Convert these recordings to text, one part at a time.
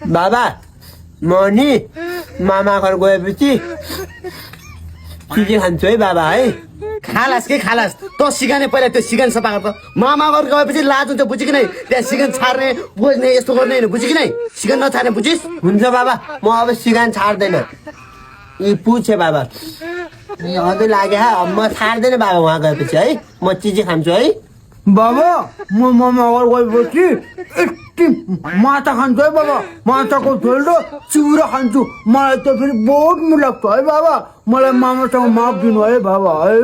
बाबा म नि मामा घर गएपछि चिजी खान्छु है बाबा है। खालास के खालास त सिकाने पहिला त्यो सिकान सफा गर्छ। मामा घर गएपछि लाज हुन्छ बुझ्यो कि नै? त्यहाँ सिकान छाड्ने बुझ्ने यस्तो गर्ने होइन बुझ्यो कि नै? सिकान नछाड्ने बुझिस्? हुन्छ बाबा म अब सिगान छाड्दैन। यी पुछे बाबा अझै लाग्यो अब म छाड्दैन बाबा वहाँ गएपछि है। म चिजी खान्छु है बाबा। म मामा घर गएपछि यति माछा खान्छु है बाबा। माछाको झोल र चिउरा खान्छु। मलाई त फेरि बहुत मिठो लाग्छ है बाबा। मलाई मामासँग माफ दिनु है बाबा है।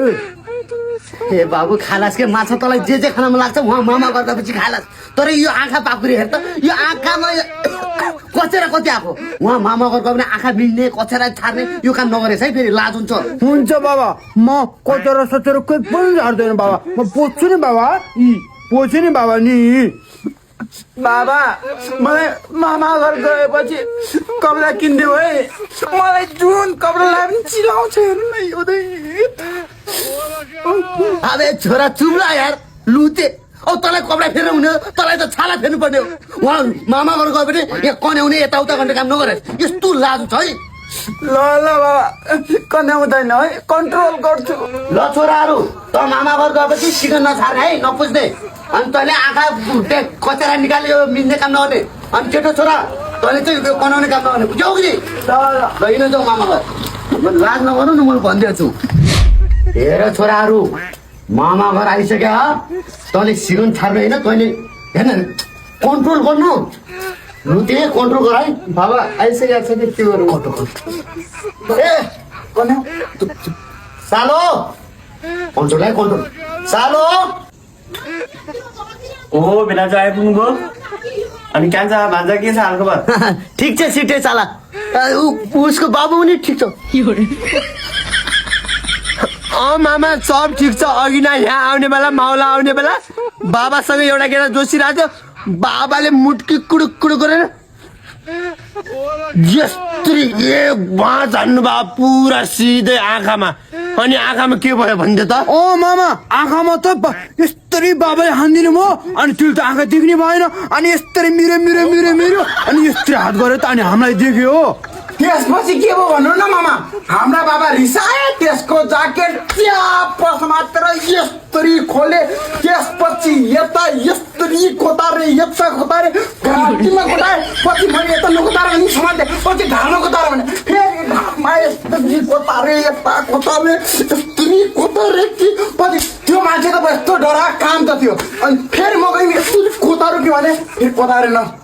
ए बाबु खालास के माछा तँलाई जे खान मन लाग्छ उहाँ मामा गर्दापछि खालास। तर यो आँखा पाकुरी हेर त, यो आँखामा कचेरा कति आएको। उहाँ मामा घर गयो भने आँखा बिग्ने कचेरा छार्ने यो काम नगरेस् है, फेरि लाज हुन्छ। हुन्छ बाबा म कचेरा सचेरा केही पनि झार्दैन बाबा। म पोच्छु नि बाबा। पोच्छु नि बाबा नि। बाबा मलाई मामा घर गएपछि कपडा किनिदेऊ है। मलाई जुन कपडा लगाए पनि चिलाउँछ हेर्नु न यो अबे छोरा चुप्ला यार लुते। औ तँलाई कपडा फेर्न हुने हो, तँलाई त छाला फेर्नु पर्ने हो। उहाँ मामा घर गयो भने यहाँ कन्याउने यताउता गर्ने काम नगरेस्। यस्तो लाज छ है। ल ल बाबा कन्याउँदैन है, कन्ट्रोल गर्छु। ल छोराहरू त मामा घर गएपछि सिकन नछार्ने है, नपुज्ने। अनि तैँले आँखा कचेरा निकाल्यो मिल्ने काम नगर्ने। अनि केटो छोरा तैँले चाहिँ यो कनाउने काम नगर्ने बुझ्यौ कि नि? ल हिँड जाऊ मामा घर। लाज नगर्नु न म भनिदिएको छु। हेर छोराहरू मामा घर आइसक्यो तैँले सिकन छार्ने होइन। तैँले हेर्न कन्ट्रोल गर्नु। लुते कन्ट्रोल गर है। बाबा आइसकेको छ कि के गरौँ? ए कन्या सालो कन्ट्रोल है कन्ट्रोल। सालो ओ बेला चाहिँ आइपुग्नुभयो। अनि कान्छा भान्जा के छ हालखबर? ठिक छ सिटे साला। उसको बाबु पनि ठिक छ। मामा सब ठिक छ। अघि न यहाँ आउने बेला माउला आउने बेला बाबासँग एउटा केटा जोसिरहेको थियो। बाबाले मुट्की कुडुक कुडुक गरेर यस्तरी एक बाँच हान्नुभयो पुरा सिधै आँखामा। अनि आँखामा के भयो भन्दै त? ओ मामा आँखामा त यस्तरी बाबाले हानिदिनु भयो। अनि त्यो त आँखा देख्ने भएन। अनि यस्तरी मिरो मिरो मिरो मिरो अनि यस्तरी हात गऱ्यो त अनि हामीलाई देख्यो। त्यसपछि के भयो भन्नु न मामा? हाम्रा बाबा रिसाए। त्यसको ज्याकेट च्यापस मात्र यस्तरी खोले। त्यसपछि यता यस्तरी खोतारे यता खोतारे घाँटीमा खोताए। पछि मैले यता नखोतारे भने समाते। पछि ढाडमा खोतारे भने फेरि ढाडमा यस्तरी खोतारे यता खोतारे यस्तरी खोतारे कि पछि त्यो मान्छे त यस्तो डरा काम त थियो। अनि फेरि म गएँ यस्तरी खोतारो कि भने फेरि खोतारेन।